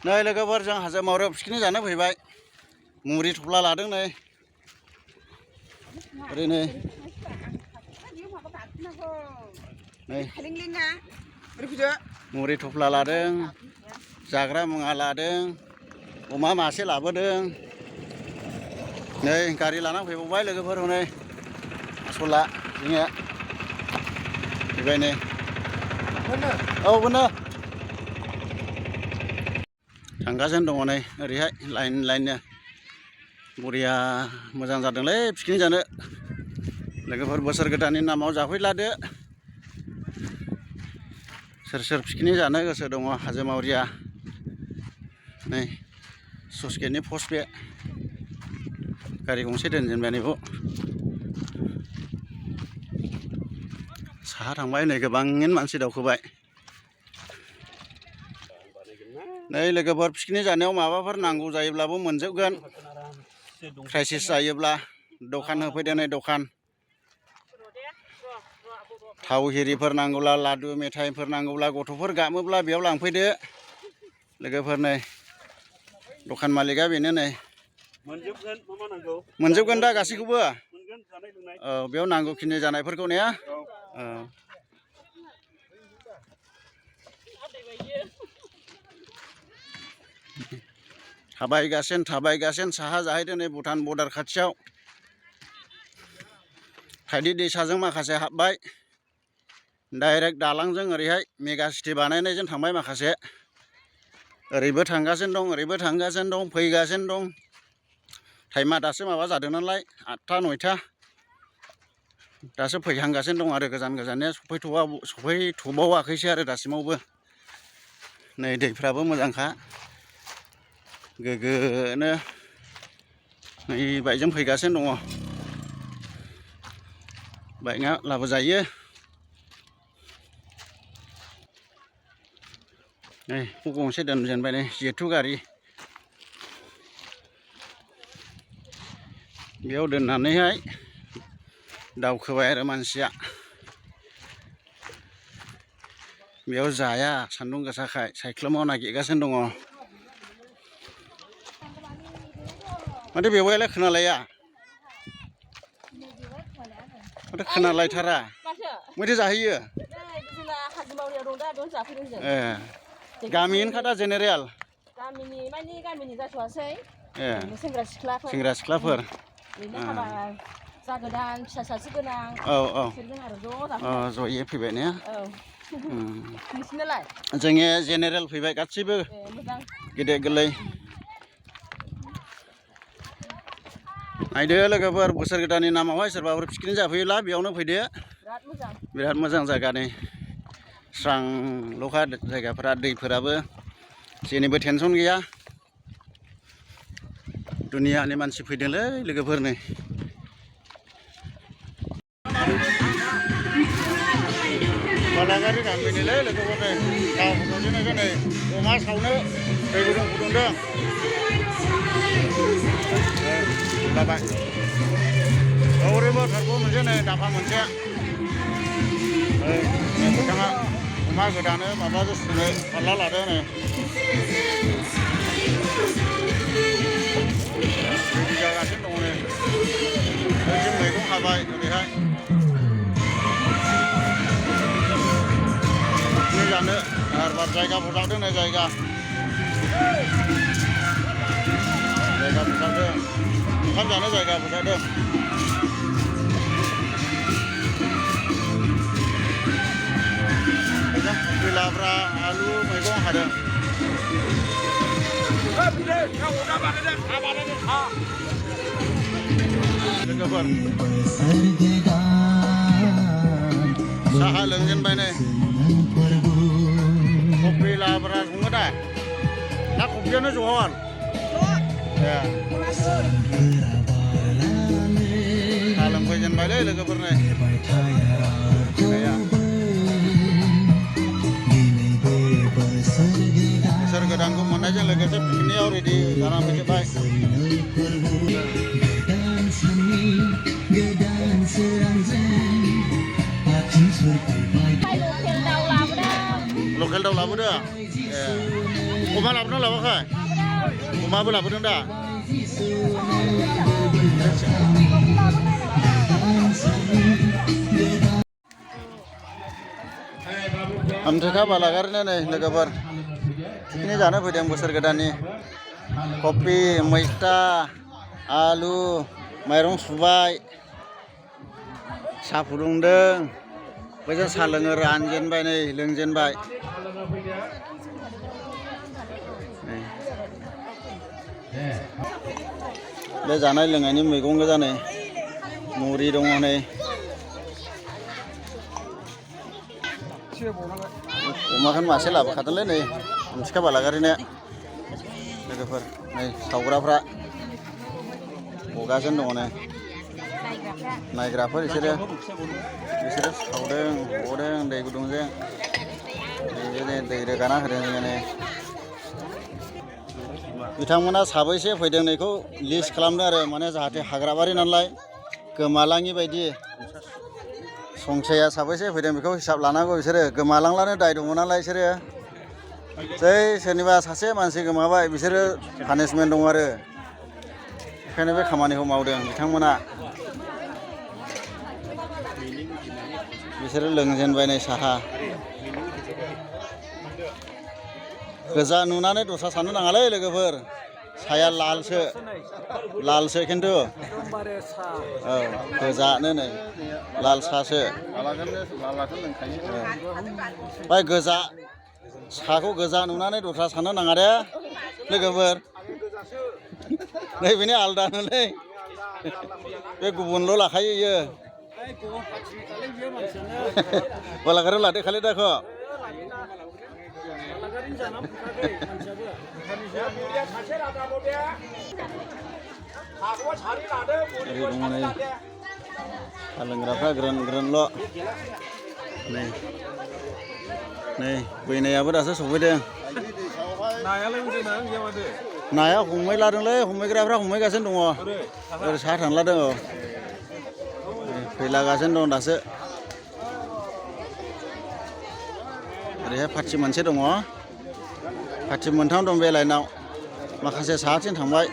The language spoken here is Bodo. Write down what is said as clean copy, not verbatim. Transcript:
नै लोगोफोर जों हाजो मावरियाव पिकनिक जानो फैबाय मुरि थफ्ला लादों नै ओरैनो नै मुरि थफ्ला लादों जाग्रा मुवा लादों अमा मासे लाबोदों नै गारि लाना फैबावबाय लोगोफोर हनै आसला जोङो फैबाय नै औ बोनो थांगासिनो दङ नै ओरैहाय लाइन लाइननो बरिया मोजां जादोंलै पिकनिक जानो लोगोफोर बोसोर गोदाननि नामाव जाफैलादो सोर सोर पिकनिक जानो गोसो दङ हाजो मावरिया नै स्लुइस गेटनि पस्ट बे गारि गंसे दोनजेनबाय नैबाव साहा थांबाय नै गोबाङैनो मानसि दावखोबाय नै लोगोफोर पिकनिक जानायाव माबाफोर नांगौ जायोब्लाबो मोनजोबगोन क्राइसिस जायोब्ला दखान होफैदो नै दखान थाव हिरिफोर नांगौब्ला लादु मेथाइफोर नांगौब्ला गथ'फोर गाबोब्ला बेयाव लांफैदो लोगोफोर नै दखान मालिकआ बेनो नै मोनजोबगोन दा गासैखौबो औ बेयाव नांगौखिनि जानायफोरखौ ने औ थाबायगासिनो साहा जाहैदों नै भुटान बर्डार खाथियाव थाइदि दैसाजों माखासे हाबबाय डाइरेक्ट दालांजों ओरैहाय मेगा सिटि बानायनायजों थांबाय माखासे ओरैबो थांगासिनो दं ओरैबो थांगासिनो दं फैगासिनो दं टाइमा दासो माबा जादों नालाय 8टा 9टा दासो फैहांगासिनो दं आरो गोजान गोजाननिया सफैथ'बावाखैसो आरो दासिमावबो नै दैफ्राबो मोजांखा गोग्गोनो नै बाइकजों फैगासिनो दङ बाइकआ लाबोजायो नै गंसे दोनजेनबाय नै जेथु गारि बेयाव दोननानैहाय दावखोबाय आरो मानसिया बेयाव जाया सान्दुं गोसाखाय सायख्लुमाव नागिरगासिनो दङ माथो बेवाइलाय खोनालाया माथो खोनालायथारा माथो जाहैयो ए गामिनिखा दा जेनेरेल गामिनि जाथ'वासै ए सेंग्रा सिख्लाफोर हाबा जागोदान फिसा सासे गोनां औ आरो जयै फैबाय ने नोंसिनालाय जोङो जेनेरेल फैबाय गासैबो गेदेर गोरलै नायदो लोगोफोर बोसोर गोदाननि नामावहाय सोरबाफोर पिकनिक जाफैयोब्ला बेयावनो फैदो बिराद मोजां जायगा नै स्रांल'खा जायगाफोरा दैफोराबो जेनिबो टेनसन गैया दुनियानि मानसि फैदोंलै लोगोफोर नै बालागारि गामिनिलै लोगोफोर नै थाव फुदुंजों नै अमा सावनो दै गुदुं फुदुंदों लाबाय ओरैबो थारगौ मोनसे नै दाफा मोनसे बिथाङा अमा गोदानो माबाजों सुनो फारला लादों नै रेडि जागासिनो दङ नै जों मैगं हाबाय ओरैहाय पिकनिक जानो बार जायगा फोसाबदों नै जायगा फोसाबदों ओंखाम जानो जायगा फोसाबदों खैलाफ्रा आलु मैगं हादों लोगोफोर साहा लोंजेनबाय नै कफि लाब्रा सङो दा ना कफियानो जहल साहा लोंफैजेनबायलै लोगोफोर नै बोसोर गोदानखौ मोननायजों लोगोसे पिकनिकआव रेडि जानानै फैजोब्बाय लकेल दाउ लाबोदों अमा लाबोदों लाबोआखै अमाबो लाबोदों दा आमथेखा बालागारिनो नै लोगोफोर पिकनिक जानो फैदों बोसोर गोदाननि कफि मैथा आलु माइरं सुबाय साहा फुदुंदों बैजों साहा लोङो रानजेनबाय नै लोंजेनबाय बे जानाय लोंनायनि मैगं गोजा नै मुरि दङ नै अमाखौनो मासे लाबोखादोंलै नै आमथेखा बालागारिनो लोगोफोर नै सावग्राफ्रा हगासिनो दङ नै नायग्राफोर बिसोरो सावदों हदों दै गुदुंजों दै रोगाना होदों जोङो नै बिथांमोना साबैसे फैदों बेखौ लिस्ट खालामदों आरो माने जाहाथे हाग्राबारि नालाय गोमालाङि बायदि संसाया साबैसे फैदों बेखौ हिसाब लानांगौ बिसोरो गोमालांलानो दाय दङ नालाय बिसोरो जै सोरनिबा सासे मानसि गोमाबाय बिसोरो पानिशमेन्ट दङ आरो बेखायनो बे खामानिखौ मावदों बिथांमोना बिसोरो लोंजेनबाय नै साहा गोजा नुनानै दस्रा साननो नाङालै लोगोफोर साया लालसो खिन्थु औ गोजानो नै लाल साहासो ओमफ्राय गोजा साहाखौ गोजा नुनानै दस्रा साननो नाङा दे लोगोफोर नैबेनि आलदानोलै बे गुबुनल' लाखायो इयो बालागारियाव लादो खालि दाख' साहा लोंग्राफ्रा ग्रोन ग्रोनल' नै बैनायाबो दासो सफैदों नाया हमैलादोंलै हमैग्राफ्रा हमैगासिनो दङ ओरै साहा थांलादों औ फैलागासिनो दं दासो ओरैहाय पार्टि मोनसे दङ पार्टि मोनथाम दं बे लाइनाव माखासे साहाथिं थांबाय